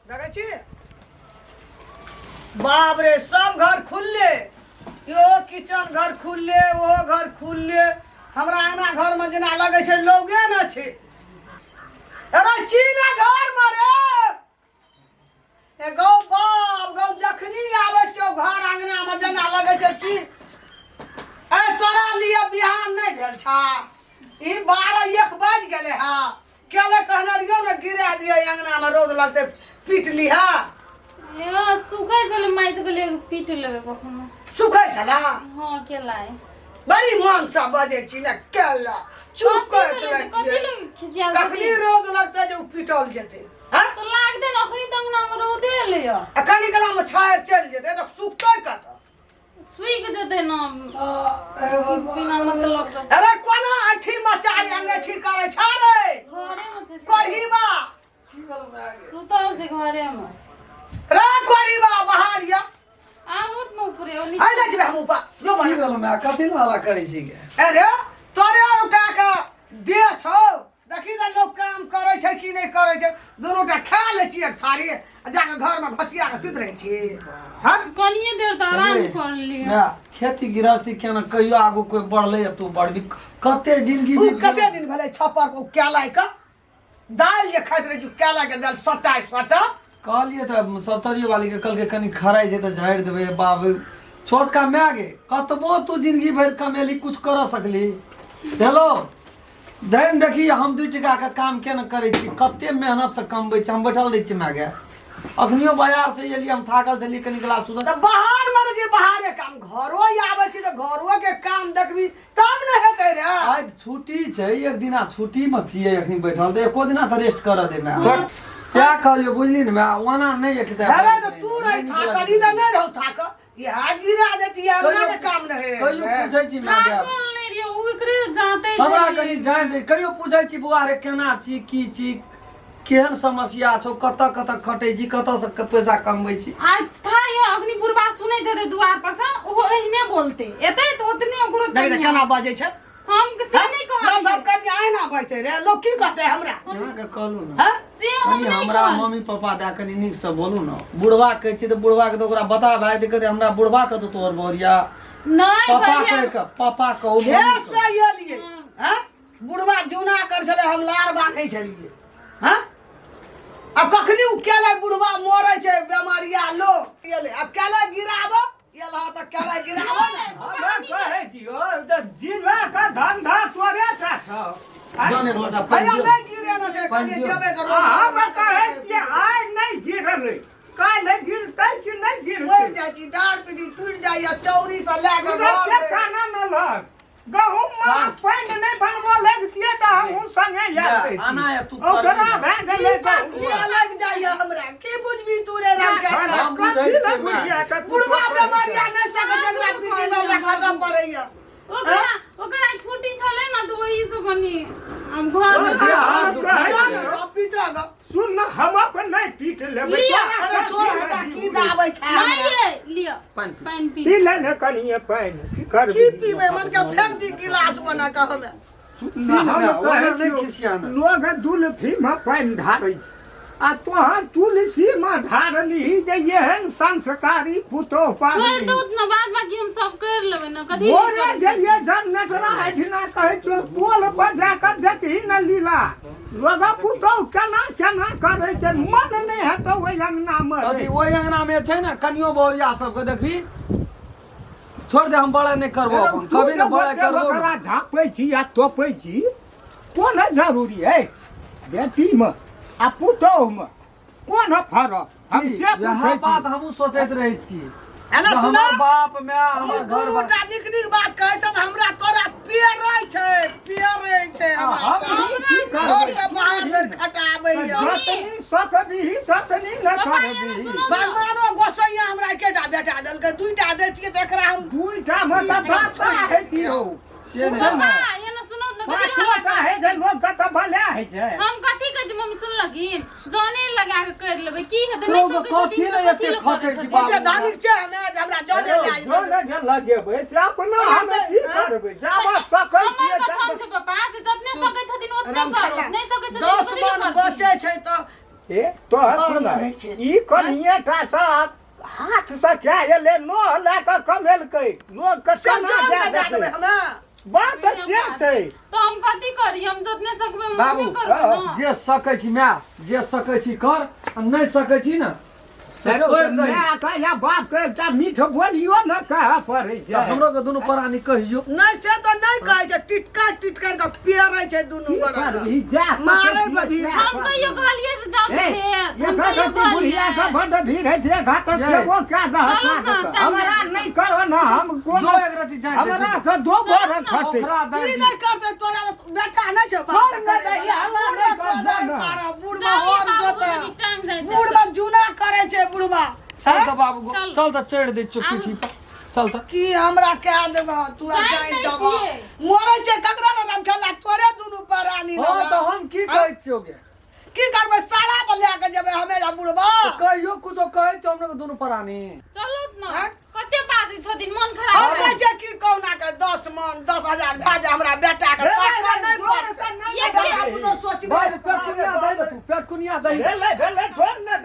देखै छी बाप रे सब घर खुलले इहो किचन घर खुलले ओहो घर खुलले हमरा अंगना घरमे जेना लगै छै लोगे न छै अरे छी ना घरमे रे ए गौ बाप गौ जखनी आबै छौ घर अंगनामे जेना लगै छै कि ए तोरा लिए बिहान नहि भेल छा ई 12 1 बाजि गेलै हा केले कहने रहियो ने गिरा दिए अंगना में रौद लगते पीट लिहा ए सुखै छलै माइत गेलै पीट लेबै कखनो सुखै छला हँ केला बड़ी मन से बजै छी ने केला चुप कर कथी लए खिसिया कखनी रौद लगते जे उ पीटल जेतै हैं तऽ लागतै ने अखनी तऽ अंगना मे रौदे एलैया आ कनी कला में छायर चलि जेतै तऽ सुखतै कतऽ सुखि जेतै ने बिना मतलब के अरे कोना अंठी मचारी अंगेठी करै छ रे घरेमे छै कोढ़ीबा सुतल छै घरेमे रे कोढ़ीबा बाहर या आबू ने ऊपरे ओ है नीचे नहि जेबै हम ऊपर लो की बना भेलो माय कथी लए हल्ला करै छी गे अरे तोरे उठा के दे छौ देखी ने लोग काम करै छै कि नहि करै छै दुनू टा खा लै छियै एक थारी आ जाके घरमे घसिया के सुति रहै छी हँ कनिए देर तऽ आराम कर लिअ माय खेती गृहस्थी केना कहियो आगू कोई बढ़ले या तू बढ़बी कते जिंदगी उ बीत कते गेल। दिन भेलै छप्पर पर केला के दालि जे खाइत रहै छी केला के दालि सटा सटा कहलियै तऽ सप्तरी वाली के कहलकै कनि खराइ छै तऽ झाड़ि देबै बाप छोटका माय गे कतबो तू जिंदगी भरि कमेली कुछ कर सकली हेलो धनि देखी हम 2 टका के काम केना करै छी कते मेहनत से कमबै छी हम बैठल रहै छी माय गे अखनियो बाजार से एलियै हम थाकल छलियै कनि गिलास सुतल तऽ बाहर मे रहै छी बाहरे काम घरो आबै छी तऽ घरो के काम देखबी तब ने हेतै रे आइ छुट्टी छै एक दिना छुट्टी मे छियै अखनी बैठल तऽ एको दिना तऽ रेस्ट करऽ दे माय सएह कहलियै बुझली ने माय ओना नहि एक अरे तऽ तू रही थाकल ई तऽ नहि रहौ थाकल इएह गिरा देती अंगना के काम नहि कहियो पूछै छी माय थाकल नहि रहियै ओ एकरे जाते हमरा कनि जानि दे कहियो पूछै छी बौआ रे केना छी की छी केहन समस्या छौ कतऽ कतऽ खटै छी कतऽ से पैसा कमबै छी आज था यो अखनी बुढ़बा सुनैत हेतै दुआर पर से ओहो एहने बोलते एतै तऽ ओतने ओकरो देख तनिया। केना बजै छै हम से नहि लोग कहलियै हम कनि आइना बजतै रे लोग की कहतै हमरा अहाँके कहलहुँ ने हँ से हम कनि नहि हमरा कहलियै मम्मी पापा दए कनि नीकसँ बोलू ने बुढ़वा कहै छी तऽ बुढ़वाके तऽ ओकरा बता भाय तऽ कहतै हमरा बुढ़वा कतौ तोहर बोरिया नहि पापा भैया कहि कऽ पापा कहू मम्मी खेत कहू। से एलियै हँ बुढ़वा जूना कर छलै हम लार बान्है छलियै हँ आब कखनी ओ केले बुढ़वा मरै छै बेमारिया लोग एलै आब केले गिराब एल हँ तऽ केले गिराब ने हमे कहै छियौ तऽ जिला के धंधा तोरे टा छौ जान एक लोटा पानि भैया दियौ। नहि गिरेना छै पानि खाली दियौ। जेबै तऽ हम कहै छियै आइ नहि गिरलै काल्हि गिरतै कि नहि गिरतै मरि जाइ छी डाँड़ पीढ़ी टूटि जाइए चौरी से लए कऽ तुरन्ते घर खाना न लग गहूम मे पानि नहि बनबऽ लगतियै तऽ हमहूँ संगे आयल आना आब तू ओकरा करबे भए गेलै ई बात गहूम। पूरा लागि जाइए हमरा की बुझबी तू रे राम के हम बुझै कथी लए छियै माय। बुझिया कऽ तू बुढ़वा सब बेमारिया नहि सकै छै एकरा पीढ़ी मे हमरा खटऽ पड़ैए ओकरा ओकरा आइ छुट्टी छलै ने तऽ ओही से कनि हम घर मे जे हाथ दुखाइ जा छै। ने अब पीटऽ गऽ सुन न, हम अपन नहि पीट लेबै लिअ, तोरा अरे छोड़ कथी हटा लए की दाबै छै नहि हमरा ये लिअ पानि पी। पानि पी पी ले ने कनिये पानि की करबै की पीबै मन के फेंक दी गिलास बना कऽ हमे सुन न, हम पी ले, ओना कहै नहि छियौ, खिसियाना। लोग दुलफी मे पानि ढारै छै आ तोहर तुलसी मे ढारलही जे एहन संस्कारी पुतोह छोड़ि पाबली दू ने बाद बाकी हम सब कर लेबै ने कथी भोरे करै छी? गेलियै जनरेटरा एहिठिना कहै छियौ पोल बजा कऽ देखही ने लीला लोग पुतोह केना केना करै छै मन नहि हेतौ ओहि अंगनामे अथी ओहि अंगना में छै ने कनियो बहुरिया सबके देखबी छोड़ दे हम बड़ा नहीं करबो अपन तू कभी जे ने बड़ा ओते करबो ओकरा झाँपै छी आ तोपै छी कोन जरूरी है बेटीमे आ पुतोहमे कोन फरक हम से वएह पूछै बात छी हमहूँ सोचैत रहै छी एना जे सुना हमर बाप माय ई हमर घर दुनू बार टा नीक नीक बात कहै छन हमरा तोरा पेरै छै पेरै छै हमरा हम तोरा। की घर करबै से बाहर धरि खटाबैया जतनी सकबिही ततनी ने पापा, एना करबिही सुनू। भगवानो गोसैया हमरा एकेटा बेटा देलकै दूटा दैतियै तऽ एकरा हम दुइटा मे तऽ दशा हेती हौ से नहि पापा एना सुनू ने कथी पाँचो हल्ला टा करै होइ छै छथिन? लोक के तऽ भले होइ छै हम कथी कहै छी मम्मी सुनलखिन जने लगा के कर लेबै की हेतै नहि तो सकै कथी छथिन लए तऽ कथी एते लए खटै करै छी छथिन? बाबू? ई जे धनिक छै हमे जे हमरा जने लए जने जे लगेबै से अपना ओना हम तऽ- की करबै जाबऽ सकै हमर छियै कथन ताबे छै पापा से जतने सकै छथिन ओतने करो नहि सकै छथिन 10 कथी लए मन करथिन? बचै छै तऽ ए तोहर घर सुन मे होइ छै। ई कनिये टा सँ हाथ सँ क्या एलै नोह लए कऽ कमेलकै लोक के से केना जान दए के दए देतै? देबै हमे बात तऽ से छै। तऽ हम कथी करी, हम जतने सकबै हम बाबू, ओतने करबै ने। जे सकै छी माय, जे सकै छी कर, आ नहि सकै छी ने तऽ छोड़ि दही। माय के या बाप के एकटा मीठ बोलियो ने कहऽ पड़ै तऽ छै। हमरो के दुनू प्राणी कहियो। नहि, से तऽ नहि कहै छै, टिटका टिटका के पेरै छै दुनू गोरा के। ई जा सकै मारै छियै बधी। सएह हम कहियो कहलियै से जाउ ए, खेत? हम एक कहियो रत्ती बुढ़िया के कहलियै? बड्ड भीड़ होइ छै, घाट ये। सेबो कए दहक चलू ने, लागत। टाइम हमरा लागि नहि करो ने, हम जो कोनो एक रत्ती जाइत दै हमरा छी। से दो बोर खटे। ओकरा ई दए नहि करतै, तोरा बेटा नहि छौ बाप कोन करे नहि, बला। हमरा बुढ़बा नहि कर, कोदारि जा ने। मारऽ, बुढ़बा चलिए हम बाबू, जोतऽ। कनी टांग जाइत बुढ़बा जूना करै छै बुढ़बा। चल तऽ बाबू गो, चल। चल तऽ चढ़ि दै छियौ पीठी पर, चल तऽ। की हमरा कए देबह तू? आ जाइत जाहि नहि देबह छियै। मरै छै ककरा ने रामखेला, तोरे दुनू प्राणी हँ ने। तऽ हम की कहै छियौ गे? की करबै, सारा पर लए के जेबै हमे आ बुढ़बा? तऽ कहियो कुछो कहै छौ हमरा के दुनू प्राणी? चलू ने। आँय? कते बाजै छथिन, मन खराब हम भऽ कहै छियै की कहुना के 10 मन 10,000 भए जाय हमरा बेटा के, तकर नहि पड़तै। ये बेटा पुतोहु सोचबे बाबू नहि पेट कुनिया दही ने तू, पेट कुनिया दही। भेलै भेलै, छोड़ ने।